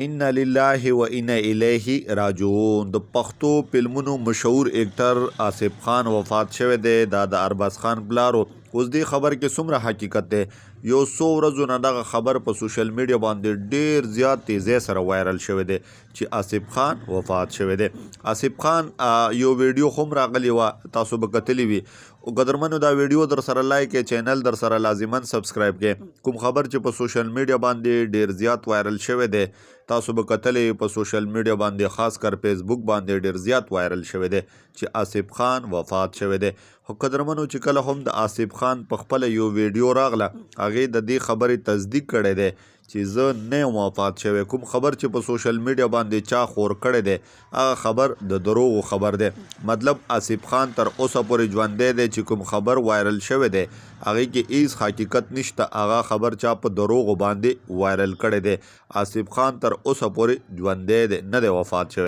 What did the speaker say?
انا لله و انا الیه راجعون د پښتو فلمونو مشهور اکټر آصف خان وفات شوی دی. دا د ارباز خان پلار و. اوس دې خبر کې څومره حقیقت دی؟ یو څو ورځو نه دغه خبر په سوشل میډیا باندې ډیر زیات تیزی سره وایرل شوی دی چې آصف خان وفات شوی دی. آصف خان یو ویډیو هم راغلی وه، تاسو به کتلی وي. او قدرمنو دا ویډیو در سره لایک کړئ، چینل در سره لازما سبسکرایب کړئ. کوم خبر چې په سوشل میډیا باندې ډیر زیات وایرل شوی دی، تاسو به کتلی په سوشل میډیا باندې، خاص کر فیسبوک باندې ډیر زیات وایرل شوی دی چې آصف خان وفات شوی دی. خو قدرمنو چې کله هم د آصف خان په خپله یو ویډیو راغله، هغې د دې خبرې تصدیق کړی دی چې زه نه یم وفات شوی. کوم خبر چې په سوشل میډیا باندې چا خور کړی دی، هغه خبر د دروغو خبر دی. مطلب آصف خان تر اوسه پورې ژوندی دی. چې کوم خبر وایرل شوی دی، هغې کې هیڅ حقیقت نشته. هغه خبر چا په دروغو باندې وایرل کړی دی. آصف خان تر اوسه پورې ژوندی دی، نه دی وفات شوی.